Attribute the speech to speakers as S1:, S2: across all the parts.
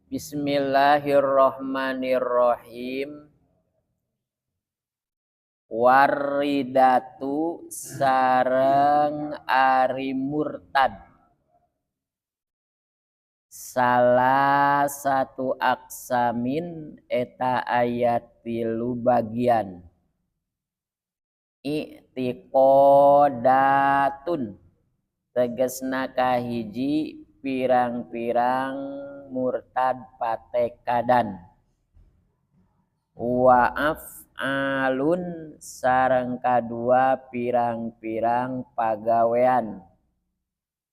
S1: Bismillahirrahmanirrahim. Warridatu sareng ari murtad salasatu aqsamin eta aya tilu bagian. I'tiqodatun tegesna kahiji pirang-pirang murtad patekadan, wa af'alun sareng kadua pirang-pirang pagawean,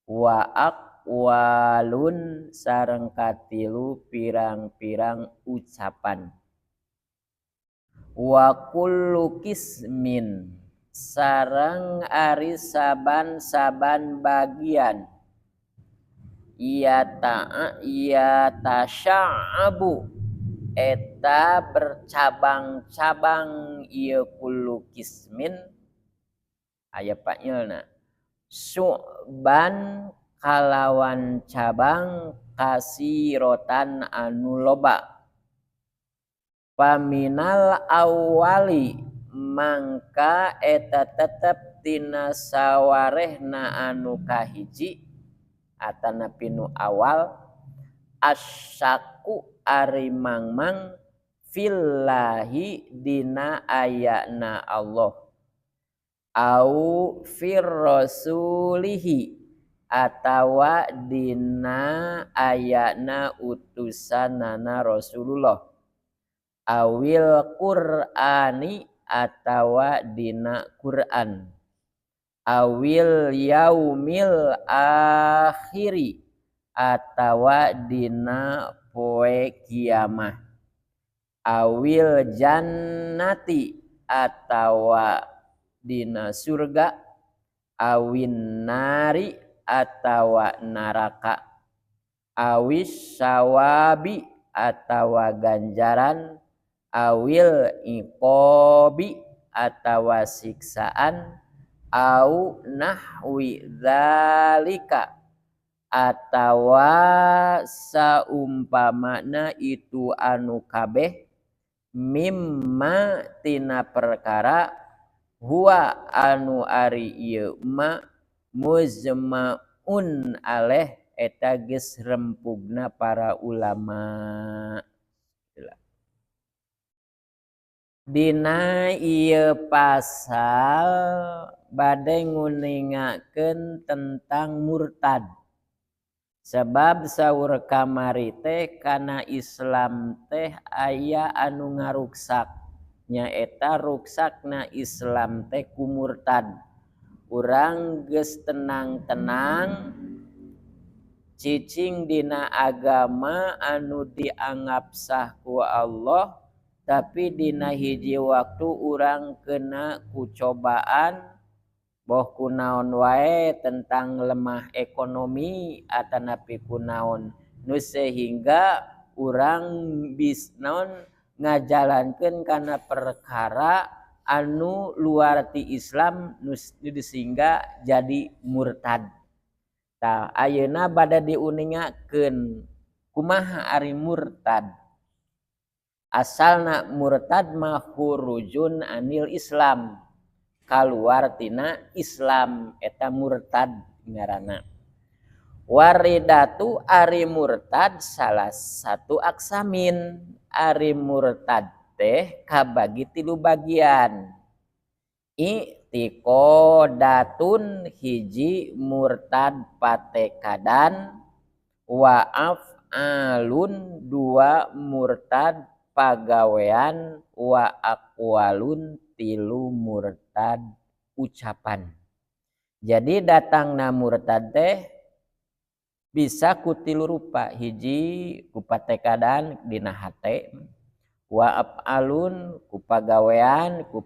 S1: wa aqwalun sareng katilu pirang-pirang ucapan, wa kullu kismin sareng ari saban-saban bagian ya tasya'abu eta bercabang-cabang ieu kullu kismin aya fa'ilna su'ban kalawan cabang kasirotan anu loba. Paminal awali mangka eta tetep tina sawarehna anu kahiji atanapi nu awal asyaku ari mangmang fillahi dina ayana Allah au firrasulihi atawa dina ayana utusanana Rasulullah awil Qur'ani atawa dina Qur'an awil yaumil akhiri atawa dina poe kiamah awil jannati atawa dina surga awin nari atawa neraka awis sawabi atawa ganjaran awil iqabi atawa siksaan au nahwi dzalika atawa saumpamana itu anu kabeh mimma tina perkara huwa anu ari ieu ma muzmaun aleh eta geus rempugna para ulama. Dina ieu pasal bade nguningakeun tentang murtad. Sebab saur kamari teh kana Islam teh aya anu ngaruksak, nyaeta ruksakna Islam teh ku murtad. Urang geus tenang-tenang cicing dina agama anu dianggap sah ku Allah, tapi dina hiji waktu urang kena ku cobaan boh kunaon wae tentang lemah ekonomi atanapi kunaon nu sehingga urang bis naon ngajalankeun kana perkara anu luar ti Islam nu sehingga jadi murtad. Tah ayeuna bade diuningakeun kumaha ari murtad. Asalna murtad mah khurujun anil Islam, kaluar tina Islam eta murtad ngaranna. Waridatu ari murtad salah satu aksamin. Ari murtad teh kabagi tilu bagian. I'tiqodatun hiji murtad patekadan, wa af'alun dua murtad pagawean, wa aqwalun tilu murtad ucapan. Jadi datangna murtad teh bisa ku tilu rupa, hiji ku patekadan dina hate, wa af'alun ku pagawean ku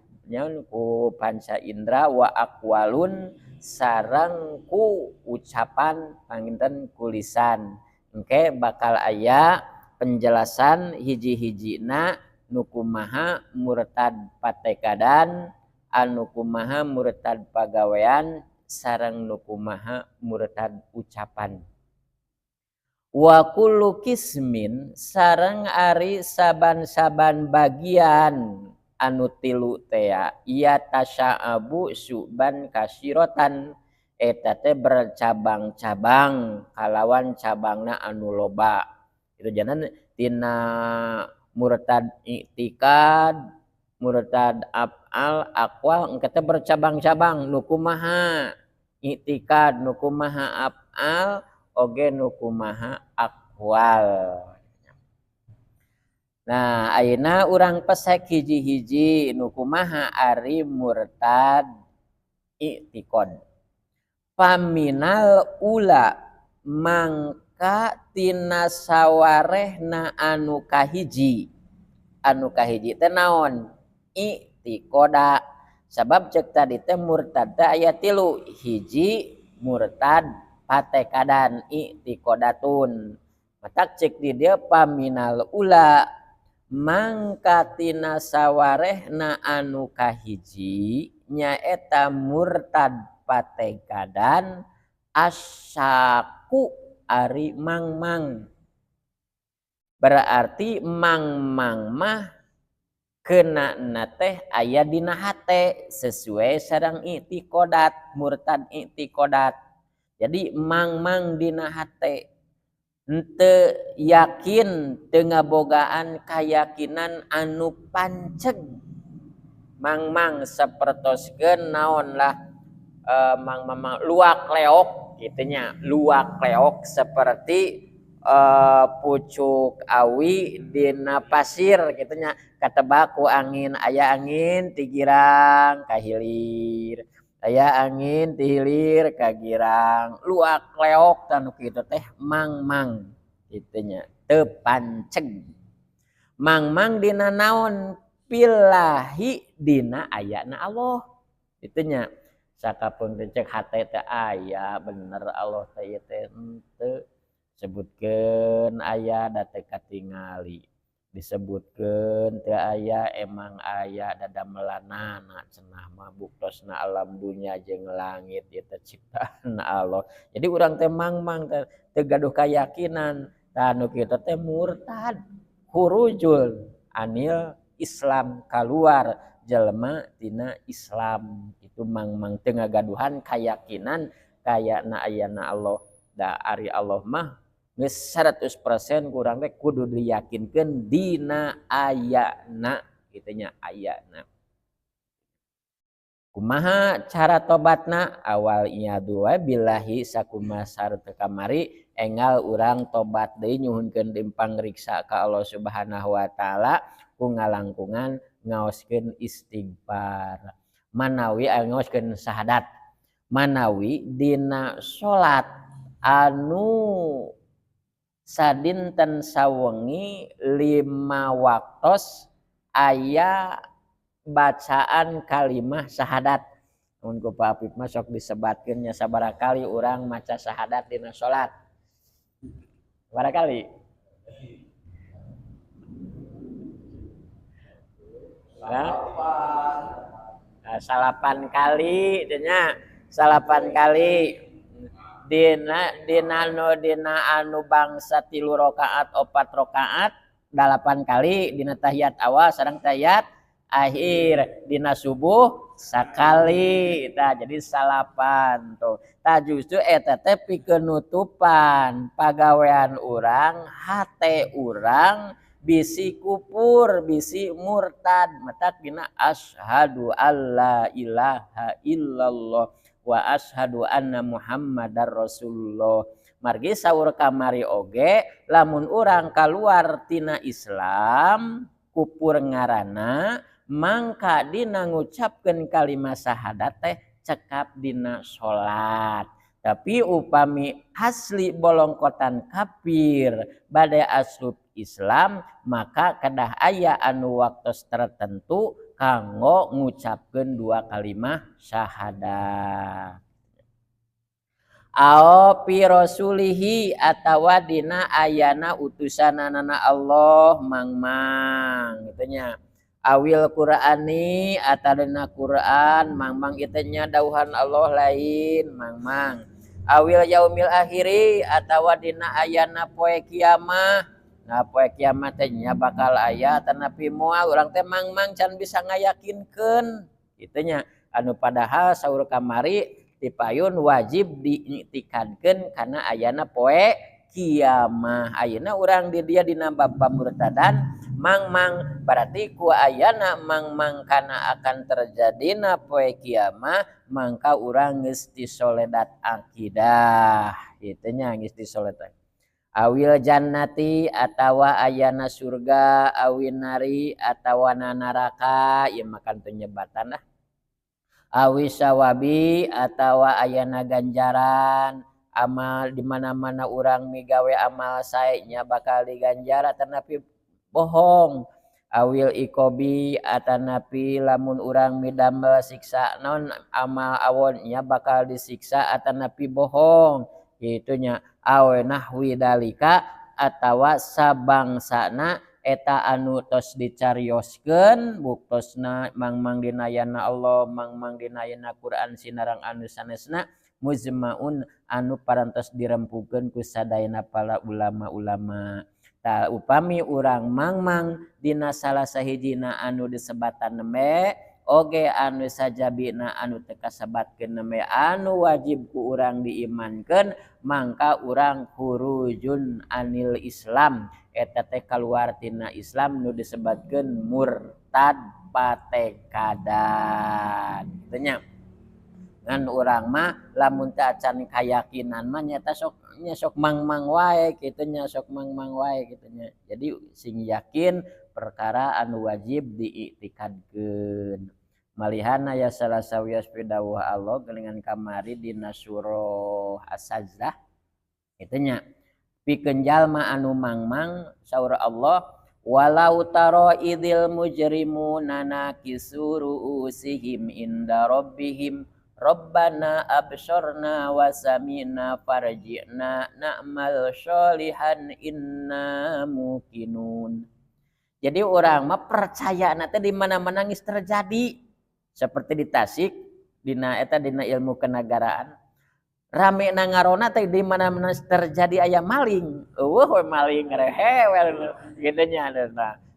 S1: ku panca indra, wa aqwalun sareng ku ucapan panginten ku lisan. Engke bakal aya penjelasan hiji-hijina nu kumaha murtad patekadan, anu kumaha murtad pagawean, sareng nu kumaha murtad ucapan. Wa kullu kismin sareng ari saban-saban bagian anu tilu tea ia tasya'abu suban kasirotan eta teh bercabang-cabang kalawan cabangna anu loba. Itu jangan tina murtad i'tikad, murtad af'al, aqwal engke teh bercabang-cabang nu kumaha i'tikad, nu kumaha af'al, oge nu kumaha aqwal. Nah, ayeuna urang pesek hiji-hiji nu kumaha ari murtad i'tikad. Paminal ula mangka tina sawarehna anu kahiji. Anu kahiji teh naon? I'tikoda. Sabab cek tadi teh murtad teh aya tilu, hiji murtad patekadan i'tikodatun. Matak cek di dieu paminal ula mangka tina sawarehna anu kahiji nyaeta murtad patekadan asyaku ari mangmang. Berarti mangmang mah kenana teh aya dina hate sesuai sareng i'tikodat, murtad i'tikodat. Jadi mangmang dina hate henteu yakin teu ngabogaan kayakinan anu panceg. Mangmang sapertoskeun naon lah, mangmang luak leok kitu nya, luak leok seperti pucuk awi dina pasir kitu nya, katebak ku angin, aya angin ti girang ka hilir, aya angin ti hilir ka girang, luak leok tah nu kitu teh mangmang kitu nya, teu panceg. Mangmang dina naon? Pilahi dina ayana Allah kitu nya. Sakapeung teh cek hate teh aya bener Allah teh ieu teh henteu. Sebutkeun aya da teu katingali, disebutkeun teu aya emang aya dadamelanana cenah mah buktosna alam dunya jeung langit ieu teh ciptaan Allah. Jadi urang teh mangmang teh teu gaduh kayakinan tah nu kitu teh murtad, khurujul anil Islam, kaluar jelema tina Islam. Itu mangmang teu ngagaduhan kayakinan kayana ayana Allah. Da ari Allah mah geus 100% kurang teh kudu diyakinkeun dina ayana kitu nya, ayana. Kumaha cara tobatna? Awal iyadu we billahi sakumaha sarta kamari enggal urang tobat deui nyuhunkeun dipangriksa ka Allah Subhanahu wa taala ku ngalangkungan ngaoskeun istighfar. Manawi ngaoskeun syahadat, manawi dina salat anu sadinten sawengi 5 waktos aya bacaan kalimah syahadat. Mun ku Pak Apip mah sok disebatkeun nya sabaraha kali urang maca syahadat dina salat. Sabaraha kali? Nah, 9 kali nya, 9 kali. Dina dina nu dina anu bangsa 3 rakaat 4 rakaat 8 kali dina tahiyat awal sareng tahiyat akhir, dina subuh sakali. Tah jadi 9 tuh. Tah justru eta teh pikeun nutupan pagawean urang, hate urang bisi kupur, bisi murtad. Matak dina asyhadu alla ilaha illallah wa asyhadu anna Muhammadar Rasulullah. Margi saur kamari oge lamun urang kaluar tina Islam kupur ngaranna mangka dina ngucapkeun kalimat syahadat teh cekap dina salat. Tapi upami asli bolongkotan kafir bade asup Islam maka kedah aya anu waktos tertentu kanggo ngucapkeun 2 kalimah syahadat. Ao fi rasulihi atawa dina ayana utusanana Allah mangmang kitu nya. Awil Qur'ani atawa dina Qur'an mangmang kitu nya dauhan Allah lain mangmang. Awil yaumil akhiri atawa dina ayana poe kiamah. Nah poe kiamat teh nya bakal aya tanapi moal, urang teh mangmang can bisa ngayakinkeun kitu nya. Anu padahal saur kamari dipayun wajib diiktikadkeun kana ayana poe kiamah. Ayeuna urang di dieu dina bab pamurtadan mangmang, berarti ku ayana mangmang kana akan terjadina poe kiamah, mangka urang geus disoledat akidah kitu nya, geus disoledat. Awil jannati atawa ayana surga, awin nari atawa neraka, ieu makan penyebatan lah. Awi sawabi atawa ayana ganjaran amal, di mana-mana urang migawe amal sae nya bakal diganjar atanapi bohong. Awil ikobi atanapi lamun urang midamel siksa non amal awon nya bakal disiksa atanapi bohong kitu nya. Awe nahwi dalika atawa sabangsana eta anu tos dicarioskeun buktosna mangmang dinayana Allah, mangmang dinayana Quran sinarang anu sanesna muzmaun anu parantos dirempukeun ku sadayana para ulama-ulama. Ta upami urang mangmang dina salah sahijina anu disebatan nembe oge anu sajabina anu teu kasebatkeun nembe anu wajib ku urang diimankeun, mangka urang khurujun anil Islam, eta teh kaluar tina Islam nu disebatkeun murtad patekadan kitu nya. Ngan urang mah lamun teu acan kayakinan mah nyata sok nya sok mangmang wae kitu nya, sok mangmang wae kitu nya. Jadi sing yakin perkara anu wajib diiktikadkeun. Malihana ya salah sawios pidawuh Allah geuningan kamari dina surah As-Sajdah kitu nya. Pikeun jalma anu mangmang saur Allah, walau tara idzil mujrimuna nakisu ru'usihim inda rabbihim Rabbana absharna wa sami'na farji'na na'mal sholihan inna muqinun. Jadi orang mah percaya nanti di mana-mana geus terjadi. Seperti di Tasik dina eta dina ilmu kenegaraan rame na ngarona teh di mana-mana terjadi aya maling. Eueuh we maling rehewel kitu nya.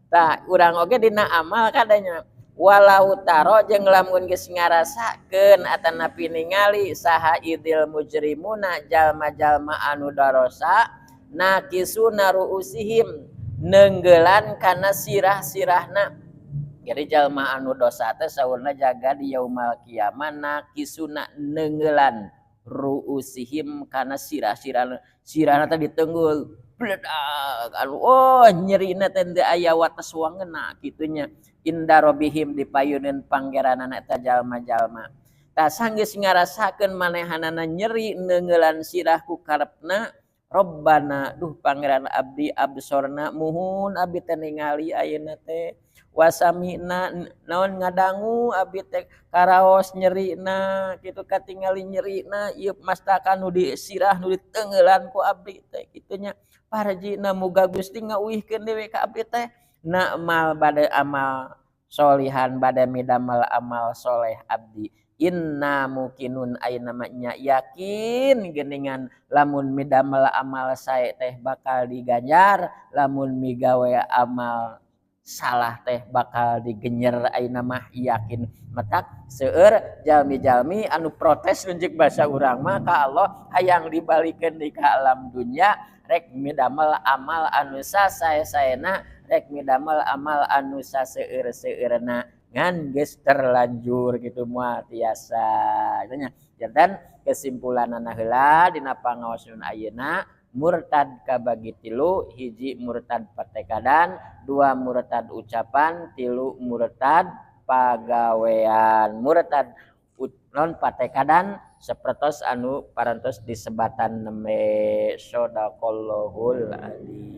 S1: Tah urang oge dina amal kadanya walau taro jeung lamun geus ngarasakeun atanapi ningali saha idil mujrimuna jalma-jalma anu darosa nakisuna ruusihim neunggelan kana sirah-sirahna. Jadi jalma anu dosa teh saurna jaga di yaumal kiamah nakisuna neunggelan ruusihim kana sirah-sirahna. Sirahna teh ditenggul bledak anu oh nyerina teh teu aya wates wangeuna kitu nya. Inda robihim dipayuneun panggeranana eta jalma-jalma. Tah sanggeus ngarasakeun manehanana nyeri neungeulan sirah ku karepna, Rabbana duh pangeran abdi absorna muhun abdi teh ningali ayeuna teh wasamina naon ngadangu abdi teh karaos nyerina kitu katingali nyerina ieu mastakan nu di sirah nu diteungeulan ku abdi teh kitu nya. Parjina muga Gusti ngauihkeun deui ka abdi teh na'mal bade amal solihan bade midamel amal soleh abdi inna muqinun ayeuna mah nya yakin geuningan lamun midamel amal sae teh bakal diganjar, lamun migawe amal salah teh bakal digenyer ayeuna mah yakin. Matak seueur jalmi-jalmi anu protes nunjuk bahasa urang mah ka Allah hayang dibalikeun di ka alam dunya rek midamel amal anu sasae-saena, rek midamel amal anu saseueur-seueurna ngan geus terlanjur gitu moal tiasa kitu nya. Janten kesimpulanana heula dina pangaosan ayeuna murtad kabagi tilu, hiji murtad patekadan, dua murtad ucapan, tilu murtad pagawean. Murtad non patekadan sapertos anu parantos disebatan nembe. Shadaqallahul adzim.